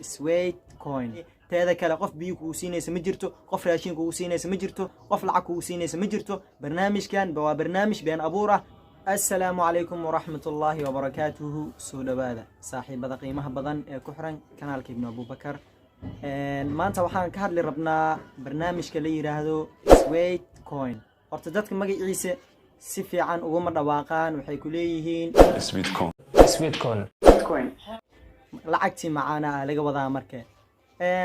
Sweatcoin. Teeda kale, qof biyo kugu siinaysa ma jirto, qof raashin kugu siinaysa ma jirto, qof lacag kugu siinaysa ma jirto. Barnaamijkan waa barnaamij been abuur ah. Assalaamu calaykum waraxmat ullaahi wabarakaatuhu. Soo dhowaada, saaxiibada qiimaha badan ee ku xiran kanaalka Ibnu Abubakar. Maanta waxaan ka hadli rabnaa barnaamijka la yidhaahdo Sweatcoin. Horta dadka magaciisa si fiican uguma dhawaaqaan, waxay ku leeyihiin Sweetcoin. Sweetcoin. Lacagtii macaana ah laga wadaa. Marka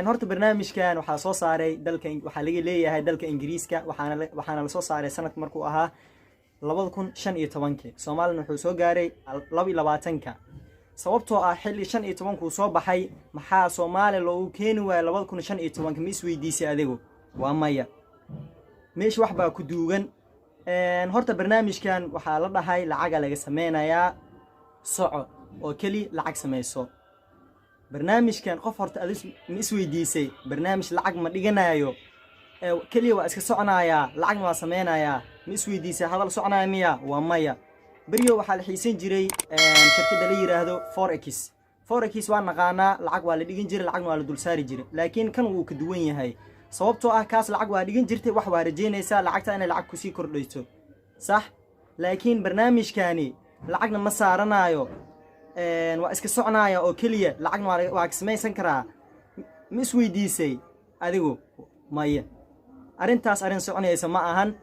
horta barnaamijkan waxaa soo saaray dalka, waxaa laga leeyahay dalka Ingiriiska, waxaana lasoo saaray sanadka markuu ahaa 2015-kii. Soomaalina wuxuu soo gaaray 22-ka. Sababtoo ah xilli 15-kuu soo baxay, maxaa Soomaaliya loogu keeni waayay 2015-ka? Ma isweydiisay adigu? Waa maya, meesha wax baa ku duugan. Horta barnaamijkan waxaa la dhahay lacaga laga sameynayaa, soco oo keli lacag samayso. Barnaamijkan qof horta adis ma isweydiisay? Barnaamij lacag ma dhiganayo, keliya waa iska soconayaa, lacagna waa sameynayaa, ma isweydiisay? Hadal soconaya miya? Waa maya. Beryo waxaa la xiisan jiray shirkadda la yiraahdo Forex. Forex waa naqaanaa, lacag waa la dhigan jiray, lacagna waa la dul saari jiray, laakiin kan wuu ka duwan yahay, sababtoo ah kaas lacag waa dhigan jirtay, wax waa rajaynaysaa lacagta inay lacag kusii kordhayso, sax? Laakiin barnaamijkani lacagna ma saaranayo, waa iska soconaya oo keliya, lacagna waa ka samaysan karaa. Ma isweydiisay adigu? Maya, arrintaas arrin soconaysa ma ahan.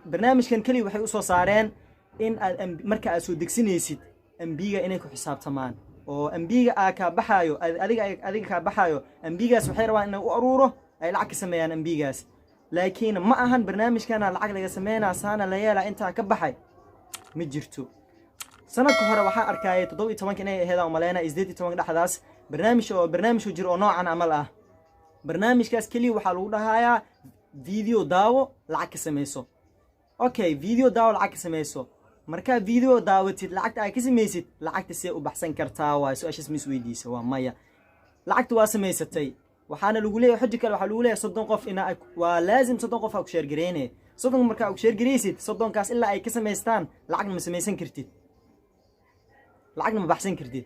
Barnaamijkan keliya waxay usoo saareen in aad marka aad soo degsanaysid MB-ga inay ku xisaabtamaan, oo MB-ga aa kaa baxaayo, adiga kaa baxaayo MB-gaas, waxay rabaan inay u aruuro, ay lacag ka sameeyaan MB-gaas. Laakiin ma ahan barnaamijkana lacag laga sameynaa, saana la yeelaa, intaa ka baxay ma jirto. Sanadka hore waxaa arkayay 17-ka inay ahayd aan umaleynaa, 18-ka dhexdaas, barnaamij oo barnaamij jiro oo noocan camal ah. Barnaamijkaas keliya waxaa lagu dhahayaa video daawo, lacag ka samayso. Okay, video daawo, lacag ka samayso. Markaa video daawatid, lacagta aad ka samaysid, lacagta see u baxsan kartaa? Waay su-aashaas, ma isweydiisa? Waa maya. Lacagta waa samaysatay, waxaana lagu leeyahay xuji kale, waxaa lagu leeyahay 30 qof ina waa laazim, 30 qof aa ku share gareyne. 30 markaa ku share gareysid, 30-kaas ilaa ay ka samaystaan, lacagna ma samaysan kartid, lacagna ma baxsan kartid.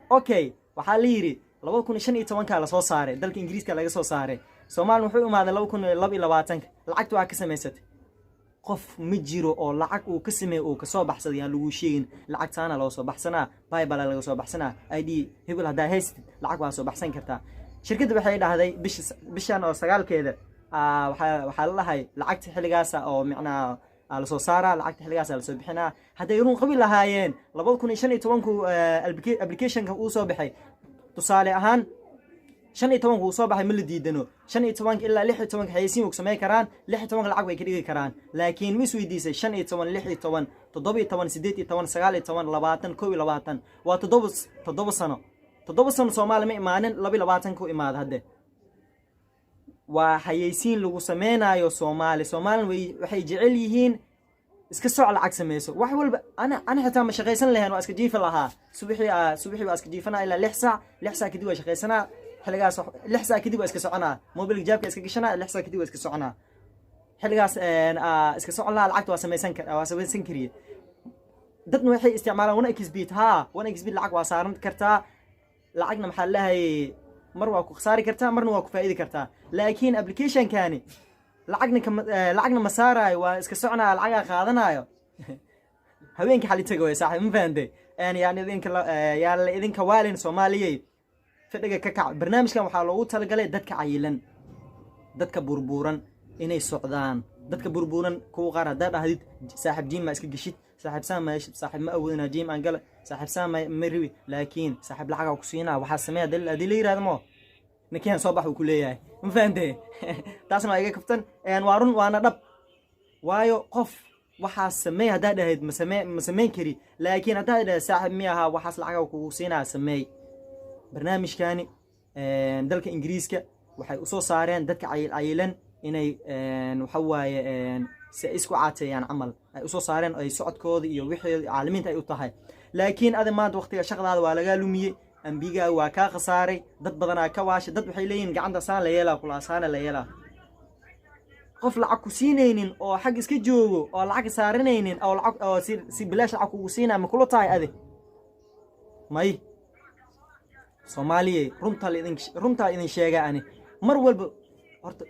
Okay, waxaa la yidhi 2015-ka lasoo saaray, dalka Ingiriiska laga soo saaray, Soomaalina wuxuu imaaday 2022-ka. Lacagta waa ka samaysatay, qof ma jiro oo lacag uu ka sameey uu kasoo baxsaday. Aan lagu sheegin lacagtaana loo soo baxsanaa, PayPal laga soo baxsanaa, ID hebel haddaa haysatid lacag waa soo baxsan kartaa. Shirkadda waxay dhahday bisha, bishan oo 9-keeda waxaa la dhahay lacagta xilligaasa oo micnaa aa lasoo saaraa, lacagta xilligaasa lasoo bixinaa. Hadday run qabi lahaayeen, 2015-ku applicationka uu soo baxay, tusaale ahaan 15-ka uu soo baxay, ma la diidano, 15-ka ilaa 16-ka xayeysiin way ku samayn karaan, 16-ka lacag way ka dhigi karaan. Laakiin ma isweydiisay? 15, 16, 17, 18, 19, 20, 21, waa 7 sano. 7 sano Soomaali ma imaanin, 22-ka u imaada. Hadde waa xayeysiin lagu sameynaayo Soomaali. Soomaalina waxay jecel yihiin iska soc, lacag sameyso, wax walba. Ana xitaa ma shaqaysan lahayn, waa iska jiifi lahaa. Subaxii waa iska jiifanaa ilaa 6 saac. 6 saac kadib waa shaqaysanaa. Xilligaas 6 saac kadib waa iska soconaa, mobilka jaabka iska gashanaa, 6 saac kadib waa iska soconaa. Xilligaas iska socon lahaa, lacagta waa samaysan kariye. Dadna waxay isticmaalaan 1xBet. Haa, 1xBet lacag waa saaran kartaa, lacagna maxaa lahayay, mar waa ku khasaari kartaa, marna waa ku faa'idi kartaa. Laakiin applicationkani lacagna kama lacagna ma saaraayo, waa iska soconaya, lacagaa qaadanaayo, haweenka xali taga way. Saaxiib, ma fahantay? Yani idinka yaa la idinka waalin. Soomaaliyey, fadhiga ka kac. Barnaamijkan waxaa loogu talagalay dadka cayilan, dadka burburan inay socdaan. Dadka burburan kuwa qaar haddaa dhahdid saaxiib gym ma iska geshid, saaxiib saan ma, saaxiib ma awoodina gym aan gala, saaxiib saan ma ribi, laakiin saaxiib lacagaa ku siinaa, waxaa sameeya haddii la yirahdo, mo ninkiyan soo bax uu ku leeyahay. Ma fahantay? Taasna waa iga kaftan. Waa run, waana dhab. Waayo, qof waxaa sameey haddaa dhahayd, ma sameyn kari. Laakiin haddaa dhahayd saaxiib mi ahaa, waxaas lacaga kugu siinaa, sameey. Barnaamijkani dalka Ingiriiska waxay usoo saareen dadka cayilan inay waxa waaye si ay isku caateeyaan camal ay usoo saareen, ay socodkooda iyo wixii caalamiinta ay u tahay. Laakiin adi maanta waqtiga shaqadaada waa lagaa lumiyey, MB-gaaga waa kaa khasaaray, dad badanaa ka waashay. Dad waxay leeyihin gacanta saan la yeelaa, kula saana la yeelaa. Qof lacag ku siinaynin oo xag iska joogo oo lacag saaranaynin oo lacag oo si bilaash lacag kugu siinaya, ma kula tahay adi? May. Soomaaliya, runtaa idin sheega. Ani mar walba, horta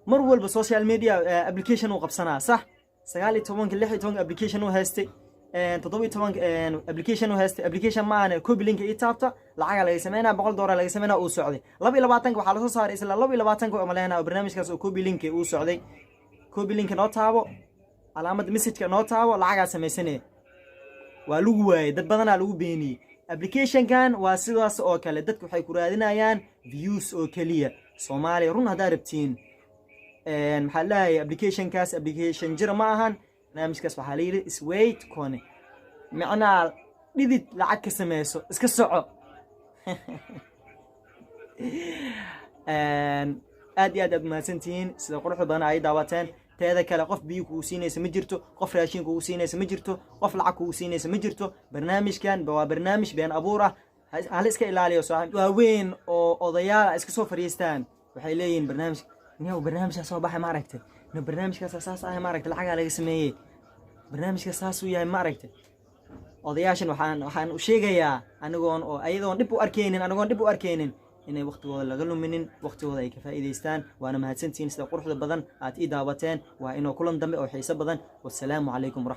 mar walba social media application uu qabsanaa, sax. 19-ka, 16-ka application uu haystay, 17-ka application uu haystay. Application ma ahane, copy link ii taabta, lacaga laga sameynaa, $100 laga sameynaa, uu socday. 22-ka waxaa lasoo saaray, isla 22-ka oo maleynaa, oo barnaamijkaas oo copy link uu socday. Copy link noo taabo, calaamadda messageka noo taabo, lacagaa samaysanaya. Waa lagu waayey, dad badanaa lagu beeniyey. Applicationkan waa sidaas oo kale, dadku waxay ku raadinayaan views oo keliya. Soomaaliya, run haddaa rabtiin, maxaa leeyahay, applicationkaas application jira ma ahan. Barnaamijkaas waxaa la yidhi Sweatcoin, macnaha dhidid lacag ka sameyso, iska soco. Aad iyo aad aad mahadsantihiin sida quruxda badan ay daawateen. Teeda kale, qof biyo kugu siinaysa ma jirto, qof raashin kugu siinaysa ma jirto, qof lacag kugu siinaysa ma jirto. Barnaamijkan waa barnaamij been abuur ah, hala iska ilaaliyo. Saaxiib waaweyn oo odayaal ah iska soo fadhiistaan, waxay leeyihiin barnaamij niyow, barnaamijkaa soo baxay, ma aragtay? No, barnaamijkaas saas ah, ma aragtay? Lacagaa laga sameeyey, barnaamijka saasuu yahay, ma aragtay? Odayaashan waxaan u sheegayaa, anigoon oo ayadoon dhib u arkaynin, anigoon dhib u arkaynin, inay waqtigooda laga luminin, waqtigooda ay ka faa'iidaystaan. Waana mahadsantihiin sida quruxda badan aad ii daawateen. Waa inoo kulan dambe oo xiiso badan. Wasalaamu calaykum waraxmat